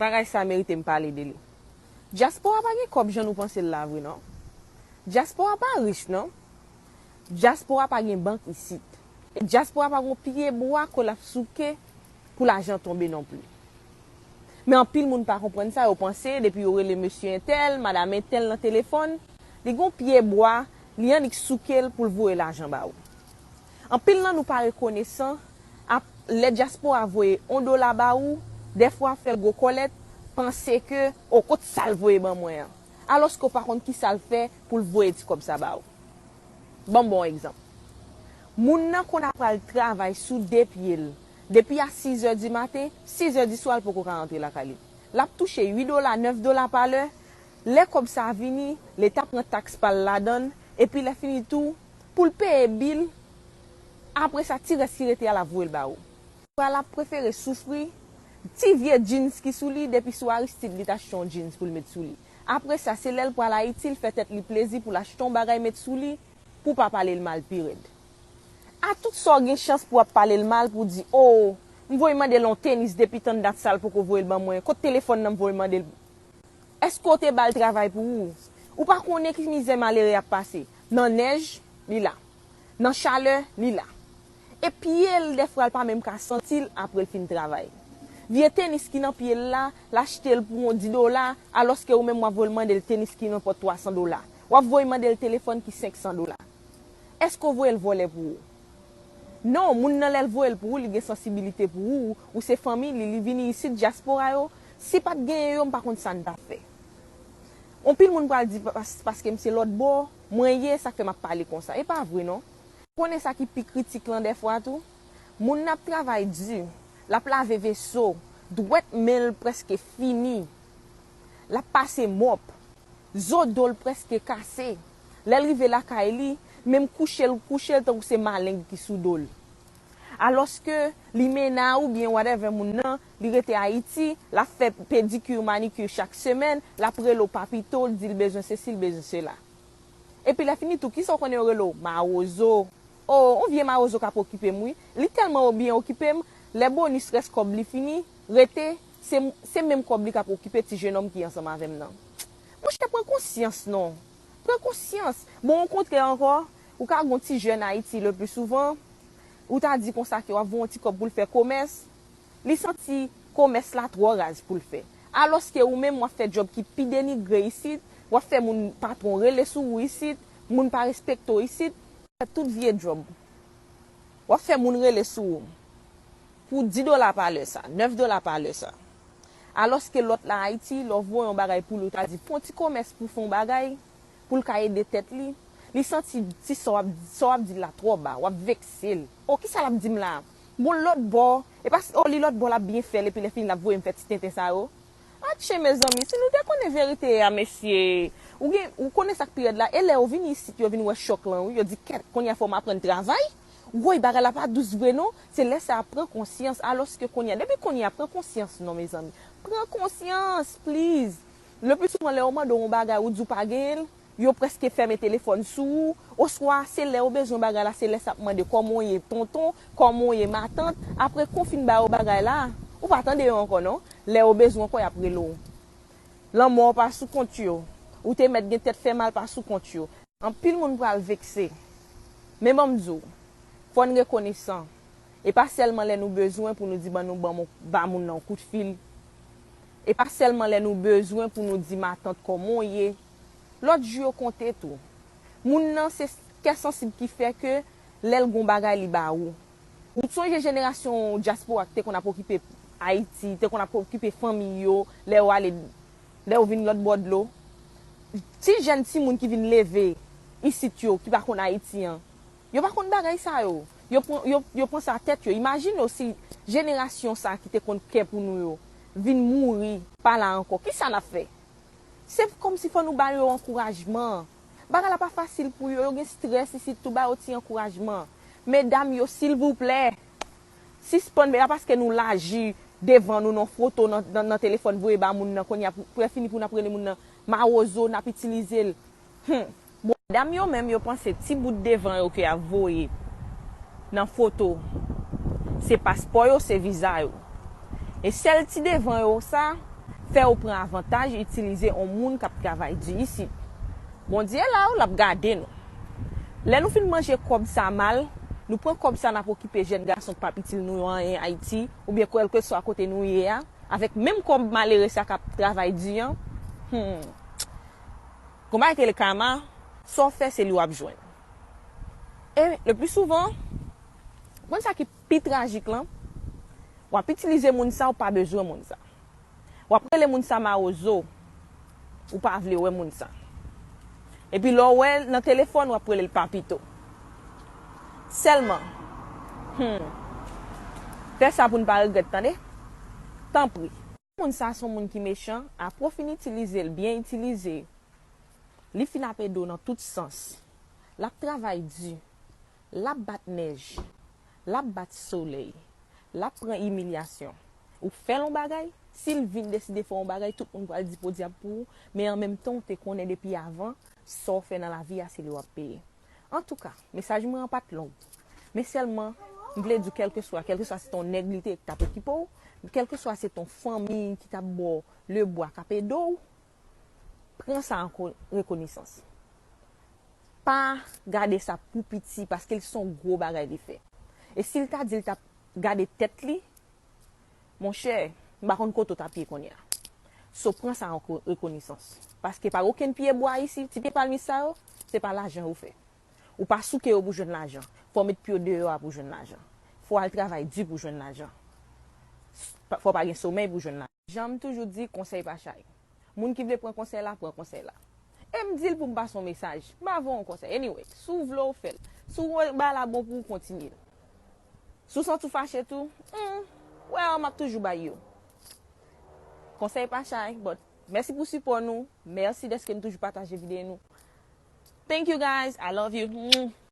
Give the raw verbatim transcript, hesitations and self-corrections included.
Bagay sa merite m pale de li. Dyaspora pa gen kòb jan nou panse l la vre non. Dyaspora pa rich non. Dyaspora pa gen bank isit. Dyaspora pa gon pye bwa ke l ap souke pou lajan tonbe non pli. Men anpil moun pa konprann sa, yo panse depi yo rele mesye entèl, madanm entèl nan telefòn, li gon pye bwa, li annik souke l pou l voye lajan ba ou. Anpil nan nou pa rekonesan, ap, lè dyaspora voye yon dola ba ou, dèfwa fè l gwo kòlèt, panse ke, o, kot sa l voye ban mwen an? Alòske w pa konn kisa l fè pou l voye ti kòb sa ba ou. Ban m ba w yon egzanp. Moun nan konn ap pral travay sou de pye l. Depi a sizè di maten, sizè di swa, l poko ka rantre lakay li. L ap touche uit dola, nèf dola pa lè. Lè kòb sa a vini, Leta pran taks pa l ladan l, epi lè fini tou, pou l peye bil, apre sa, ti rès ki rete a, l ap voye l ba ou. Pral ap prefere soufri, ti vye djins ki sou li, depi sou Aristide li t achte yon djins pou l met sou li. Apre sa, se lè l pral Ayiti, l fè tèt li plezi pou l achte yon bagay met sou li, pou w pa pale l mal pi rèd. A tout sa w gen chans pou w ap pale l mal, pou w di, o, m voye mande l yon tenis depi tann dat sa, l poko voye l ban mwen, kot telefòn nan m voye mande l? Èske w te ba l travay pou ou? Ou pa konnen ki mizè malere ap pase. Nan nèj, li la. Nan chalè, li la. E pye l, dèfwa, l pa menm ka santi l apre l fin travay. Vye tenis ki nan pye l la, l achte l pou yon di dola, alòske ou menm w ap voye l mande l tenis ki nenpòt twa san dola. W ap voye mande l telefòn ki senk san dola. Èske w voye l vòlè pou ou? Non, moun nan lè l voye l pou ou, li gen sansibilite pou ou, ou se fanmi li, li vini isit, dyaspora yo, si pa t genyen yo, m pa konn sa n t ap fè. Anpil moun pral di, pas-, paske m se lòt bò, mwen ye, sa k fè m ap pale konsa. E pa vre non. Konnen sa ki pi kritik lan dèfwa tou? Moun nan ap travay di, l ap lave veso, dwèt men l prèske fini, l ap pase mòp, zo do l prèske kase. Lè l rive lakay li, menm kouche l kouche l tankou se maleng ki sou do l. Alòske limena oubyen whatever moun nan, li rete Ayiti, l ap fè pedikir, manikir chak semèn, l ap rele w papito, l di l bezwen sesi, l bezwen sela. Epi lè fini tou, kisa w konnen yo rele w? Mawozo. O, yon vye mawozo k ap okipe m wi. Li tèlman byen okipe m, lè bonis rès kòb li fini, rete, se, se menm kòb li k ap okipe ti jenòm ki ansanm avè m nan. Monchè, pran konsyans non. Pran konsyans. Bon, okontrè ankò, ou ka gon ti jèn Ayiti le pli souvan, ou ta di konsa ke w ap voye yon ti kòb pou l fè komès, li santi komès la twò raz pou l fè. Alòske ou menm w ap fè djòb ki pi denigre isit, w ap fè moun patwon rele sou ou isit, moun pa respekte w isit, w ap fè tout vye djòb. W ap fè moun rele sou ou pou di dola pa lè sa, nèf dola pa lè sa. Alòske lòt la Ayiti, lè w voye yon bagay pou li, ou ta di, fè yon ti komès pou fè yon bagay, pou l ka ede tèt li, li santi ti sa w ap, sa w ap di l la twò ba, w ap vekse l. O, kisa l ap di m la? Bon, lòt bò, e pa, o, li lòt bò l ap byen fè l, epi lè fini l ap voye m fè ti tenten sa yo. Atchè, mezanmi, si nou te konnen verite a, mesye, ou gen, ou konnen sa k pi rèd la, e lè yo vin isit, yo vin wè chòk lan, wi, yo di, kèt, kounye a fò m aprann travay? Woy, bagay la pa dous vre non, se lè sa a pran konsyans, alòske kounye a, depi kounye a, pran konsyans non, mezanmi. Pran konsyans, please. Le pli souvan, lè yo mande w yon bagay, ou di w pa genyen l, yo prèske fèmen telefòn sou ou, oswa se lè yo bezwen bagay la, se lè sa ap mande kòman w ye tonton, kòman w ye matant, apre kou w fin ba yo bagay la, ou pa tande yo ankò non, lè yo bezwen ankò y ap rele w. Lanmò pa sou kont yo, ou te mèt gen tèt fè mal pa sou kont yo. Anpil moun pral vekse, men ban m di w, fò n rekonesan. E pa sèlman lè nou bezwen pou nou di ban nou ban moun, ba moun nan yon kout fil. E pa sèlman lè nou bezwen pou nou di matant kòman w ye. Lòt jou yo konte tou. Moun nan se kè sansib ki fè ke lè l gon bagay li ba ou. Ou sonje jenerasyon dyaspora ki te konn ap okipe Ayiti, te konn ap okipe fanmi yo, lè yo ale, lè yo vin lòt bò dlo. Ti jèn timoun ki vin leve isit yo, ki pa konn Ayiti an, yo pa konn bagay sa yo. Yo pran, yo, yo pran sa tèt yo. Imajine w si jenerasyon sa ki te konn kè pou nou yo vin mouri, pa la ankò. Kisa n ap fè? Se kòmsi fò nou ba yo ankourajman. Bagay la pa fasil pou yo, yo gen strès isit tou, ba yo ti ankourajman. Medam yo, silvouplè, sispann, men pa paske nou laji devan nou nan foto, nan, nan, nan telefòn voye ba moun nan, kounye a pou, pou lè fini pou n ap rele moun nan mawozo, n ap itilize l. Hum. Bon, medam yo menm, yo panse ti bout devan yo ke y ap voye nan foto, se paspò yo, se viza yo. E sèl ti devan yo sa, fè w pran avantaj itilize yon moun k ap travay di isit. Bondye la wi, l ap gade nou. Lè nou fin manje kòb sa mal, nou pran kòb sa n ap okipe jèn gason k p ap itil nou anyen Ayiti, oubyen kèlkeswa kote nou ye a, avèk menm kòb malere sa k ap travay di an. Hmm. Gon bagay ki rele kama, sa w fè se li w ap jwenn. E le pli souvan, konn sa ki pi trajik lan, w ap itilize moun sa, ou pa bezwen moun sa. W ap rele moun sa mawozo, ou pa vle wè moun sa. Epi lè w wè l nan telefòn, w ap rele l papito. Sèlman, hmm, fè sa pou n pa regrèt, tande? Tanpri. Moun sa se yon moun ki mechan, apre w fin itilize l, byen itilize, li fin ap ede w nan tout sans. L ap travay di, l ap bat nèj, l ap bat solèy, l ap pran imilyasyon. Ou fè l yon bagay, si l vin deside fè yon bagay, tout moun pral di podyab pou ou, men an menm tan, w te konnen depi avan, sa w fè nan lavi a, se li w ap peye. Antouka, mesaj mwen an pa t long. Men sèlman, m vle di w, kèlkeswa, kèlkeswa se t on nèg li te ye k t ap okipe w, kèlkeswa se t on fanmi ki t ap ba w lebwa k ap ede w, pran sa an ko-, rekonesans. Pa gade sa pou piti, paske l se yon gwo bagay li fè. E si l ta di l t ap gade tèt li, monchè, m pa konn kote w t ap ye kounye a. So, pran sa an ko-, rekonesans. Paske pa gen okenn pye bwa isit, ti pye palmis sa yo, se pa lajan yo fè. Ou pa souke yo pou jwenn lajan. Fò w met pye w deyò a pou jwenn lajan. Fò w al travay di pou jwenn lajan. Pa-, fò w pa gen somèy pou jwenn lajan. Jan m toujou di, konsèy pa chay. Moun ki vle pran konsèy la, pran konsèy la. E m di l pou m pase yon mesaj. M pa voye yon konsèy. Anyway, si w vle w fè l. Si w wè bagay la bon pou ou, kontinye l. Si w santi w fache tou, hmm, well, m ap toujou bay yo. Konsèy pa chay, but mèsi pou sipò nou. Mèsi dèske n toujou pataje videyo nou. Thank you guys, I love you. Hmm.